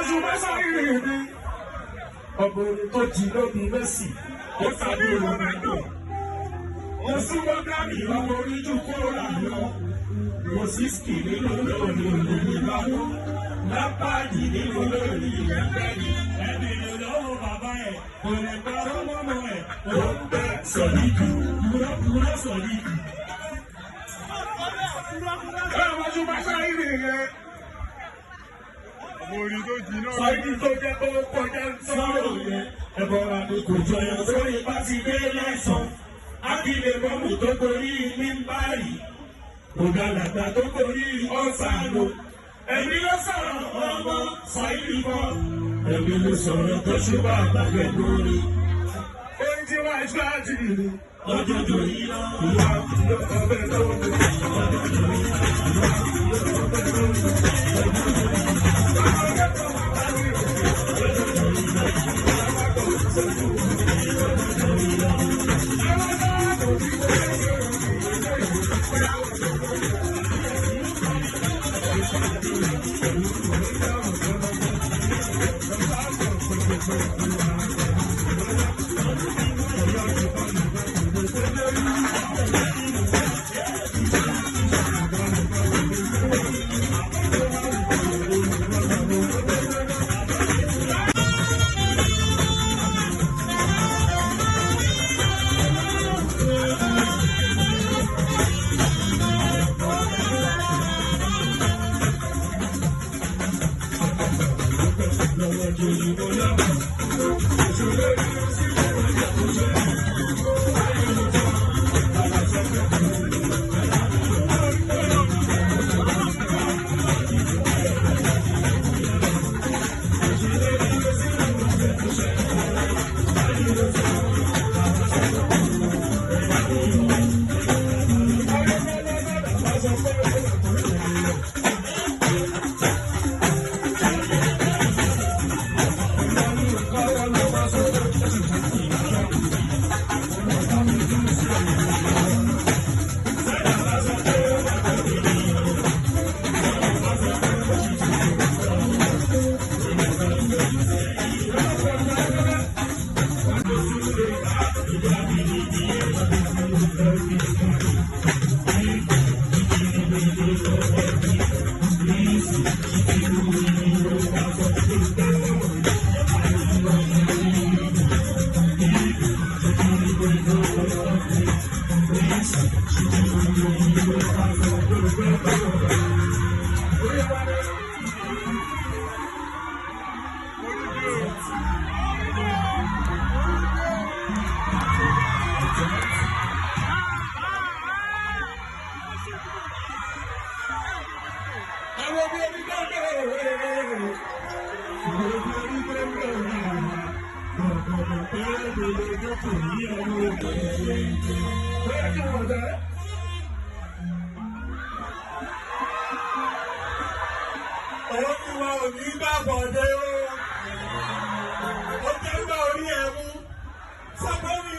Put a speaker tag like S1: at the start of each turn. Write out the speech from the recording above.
S1: ojú bá sáré mi. Ọmọ orin tó jí lóbi Messi, ó sáré Ronaldo. Mo súnmọ́ Grammy ọmọ orin jù kúrò lọ. Mo sì ski nínú lórí olórí báwo. Lápáàdì nínú lórí ẹgbẹ́ ni. Ẹbí ló lọ́wọ́ bàbá ẹ̀, kò lè parọ́ mọ́mọ́ ẹ̀. Ó ń bẹ́ sọ̀díkù, kúrọ́kúrọ́ sọ̀díkù. Ẹ wájú bá sáré yẹn.
S2: Ọmọ orin tó jiná.
S1: Sáyidì tó jẹ́ kó kọjá sọ́rọ̀ yẹn. Ẹ̀bọ̀ra ni kò jọyọ̀ sórí pátidé lẹ́sàn. Ákìlẹ̀ bọ́ọ̀mù tó gorí mímbárì. Òdàlàgbà tó gorí ọ̀sánù. Ẹ̀mí ló sọ̀rọ̀ ọmọ Sáyidì bọ̀. Ẹ̀mí ló sọ̀rọ̀ tó ṣùgbọ́n àgbàgbẹ́ lórí. Ohun tí wàá ṣe àjìrì. Ọjọ́jọ́ yìí lọ. Ìyá ló kọ́ bẹ́ẹ̀ lọ́wọ́. Ọjọ́jọ́ yìí lọ. Ìyá ló kọ́ bẹ́ẹ̀ lọ́wọ́. Àwọn ọmọ orí gbọ́dọ̀
S2: Òun wa ò ní gbàgbọ́dé o. Ó jẹ́ gbà orí ẹ̀ mú. Sọ́kọ́ mi.